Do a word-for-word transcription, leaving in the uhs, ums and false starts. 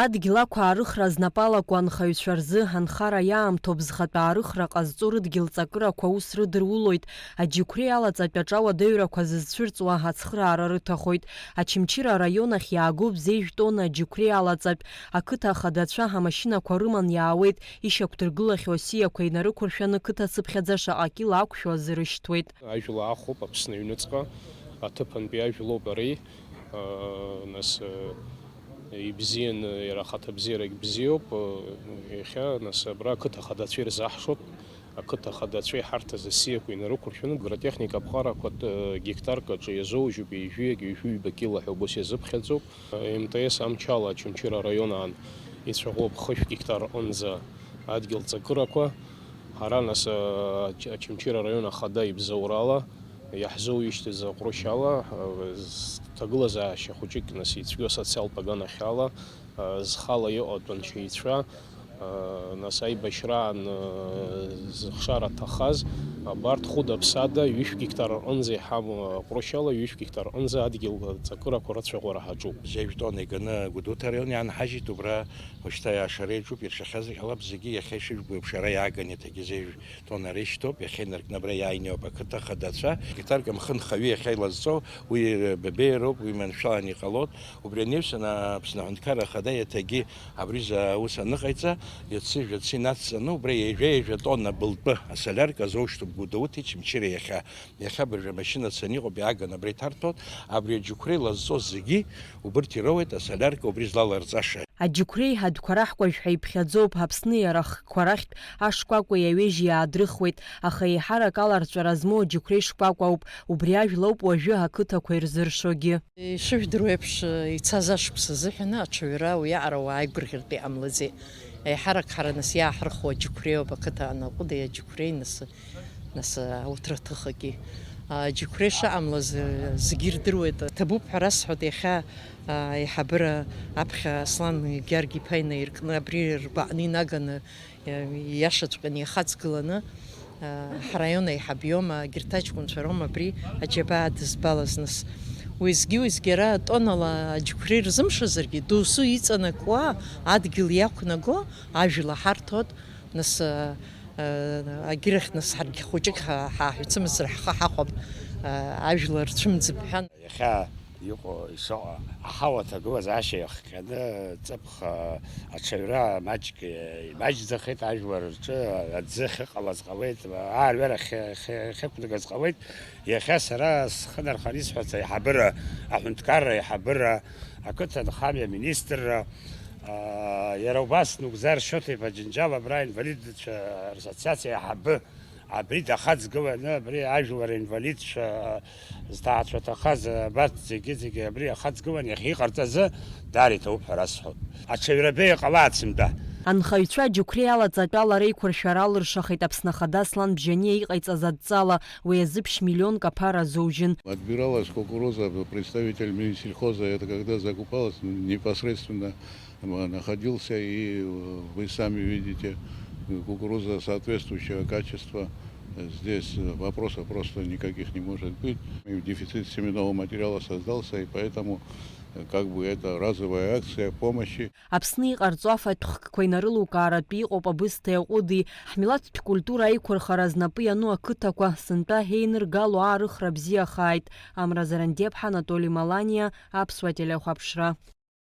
Адгьыл ақәаарыхра знапы алаку анхаҩцәа рзы анхара иаамҭоуп зхатә аарыхра ҟазҵо рыдгьыл ҵакырақәа аус рыдырулоит, аџьықәреи алаҵатәи аҿы ауадаҩрақәа зызцәырҵуа ацхыраара рыҭахоит. Очамчыра араион ахь иаагоуп зежә тонна аџьықәреи алаҵатә. Ақыҭа ахадацәа амашьынақәа рыман иаауеит, ишьақәдыргылахьоу асиақәа инарықәыршәаны қыҭацыԥхьаӡа шаҟа кьыла ақәшәо азы рышьҭуеит. Ажәла ахәоуп Аԥсны аҩныҵҟа, аҭыԥантәи ажәлоуп ари, аа, нас, э, ибзианы, иара ахаҭабзиарагь бзиоуп, э, иахьа, нас, абра ақыҭа ахадацәа ирзаҳшоуп, ақыҭа ахадацәа иҳарҭаз асиақәа инарықәыршәаны, агротехника аԥҟарақәа, э, гектарк аҿы иазоужьуп, ҩажәиак, ҩажәи ҩба кьыла ҳәа убас иазыԥхьаӡоуп. М Т С Амчала Очамчыра араион аан ицәаӷәоуп хышә гектар аҟынӡа адгьыл ҵакырақәа. Ҳара, нас, а, Ач-, Очамчыра араион ахада ибзоурала, иаҳзоуишьҭыз аҟәрышьала, а, з-, ҭагылазаашьа хәыҷык, нас, ицәгьоу асоциалтә аганахьала, а, зхала иҟоу атәанчаҩцәа, а, нас, аибашьраан, а, зыхшара аҭахаз, абарҭ хәыда-ԥсада ҩышә гектар рҟынӡа иҳамоу аҟәрышьала, ҩышә гектар рҟынӡа адгьыл ҵакырақәа рыцәаӷәара ҳаҿуп. Зежә тонна иганы Гәдоуҭа араион иаанҳажьит, убра уажәшьҭа аиашара иаҿуп, иахьа шьыжьқәа иалап зегьы, иахьа ишыжәбо еиԥш ара иааган иаҭагьы зежә тонна рышьҭоуп, иахьа инаркны абра иааины иоуп ақыҭа ахадацәа. Гектарк амхы нхаҩы иахьа илазҵо, уи бебеиароуп, уи маншәалан иҟалоит. Убри анаҩсан, Аԥсны аҳәынҭқарра ахада иаҭагьы абри аус аныҟаиҵа, иацы, жәацы инацҵаны, убра ҩажәа-ҩажәа тонна былтәы асолиарка азоушьҭуп Гәдоуҭеи Очамчыреи иахьа. Иахьа абыржәы амашьына цаны иҟоуп, иааганы абра иҭарҭәоит. Абри аџьықәреи лазҵо зегьы убырҭ ироуеит асолиарка убри злаларҵаша. Аџьықәреи адәқәа раҳкәажә ҳәа иԥхьаӡоуп, Аԥсны иара ахкқәа рахьтә ашкәакәеи аҩежьи иаадрыхуеит, аха еиҳарак аларҵәара змоу аџьықәреи шкәакәа ауп, убри ажәла ауп уажәы ақыҭақәа ирзыршогьы. Ишыжәдыруа еиԥш, ицаз ашықәс азыҳәан аҽаҩра уиаҟара уааигәырӷьартә иҟамлаӡеит. Еиҳарак ҳара нас иааҳархәо аџьықәреи ауп, ақыҭа анаҟәыда аџьықәреи нас. Нас, а, ауҭраҭыхаки, а, џьықәреи шаҟамлаз, э, зегьы ирдыруеит. Ҭабуп ҳәа расҳәоит, иахьа, а, аиҳабыра аԥхьа Аслан Гьаргь-иԥа инаиркны, абри ргәаҟны инаганы, э, иашаҵәҟьаны иахаҵгыланы, а, ҳраион аиҳаб иоума, егьырҭ аҷкәынцәа роума абри аџьабаа дызбалаз нас. Уеизгьы-уеизгьы ара тоннала аџьықәреи рзымшазаргьы, досу иҵанакуа адгьыл иақәнаго ажәла ҳарҭоит, нас, а, Агьырахь нас ҳаргьы хәыҷык ҳа-, ҳааҳәцымызар ҳхы ҳахәап, ажәлар цәымӡып ҳәа. Иахьа иҟоу ишыҟоу аҳауа аҭагылазаашьа иахҟьаны ҵыԥх аҽаҩра маҷк имаҷӡахеит, ажәлар рҿы аӡы ахьыҟалаз ҟалеит, аарҩара ахьы-, ахьы-, ахьықәнагаз ҟалеит. Иахьа сара схы нарханы исҳәарц аиҳабыра, аҳәынҭқарра аиҳабыра, ақыҭанхамҩа аминистрра, аа, иара убас Нугзар Шоҭа-иԥа Џьынџьал абра аинвалидцәа рассоциациа аиҳабы, абри дахаҵгыланы, абри ажәлар аинвалидцәа, зҭаацәа аҭахаз, абарҭ зегьы-зегьы абри ахаҵгылан иахьа иҟарҵазы даара иҭабуп ҳәа расҳәоит. Аҽаҩра беиа ҟалааит сынтәа. Анхаҩцәа аџьықәреи алаҵатәала реиқәыршәара алыршахеит Аԥсны Ахада Аслан Бжьаниа иҟаиҵаз адҵала, уи азы ԥшь миллионк аԥара азоужьын. Отбиралась кукуруза, представитель Минсельхоза, это когда закупалась непосредственно находился, и, э, вы сами видите, э, кукуруза соответствующего качества. Э, здесь, э, вопросов просто никаких не может быть. И в дефицит семенного материала создался, и поэтому, э, как бы это разовая акция помощи. Аԥсны иҟарҵо афатә хкқәа инарылукааратәы иҟоуп абысҭеи аҟәыди. Ҳмилаҭтә культура аиқәырхара знапы иану ақыҭақәа сынтәа еиныргало аарыхра бзиахааит. Амра Зарандиаԥҳа, Анатоли Маланиа, Аԥсуа телехәаԥшра.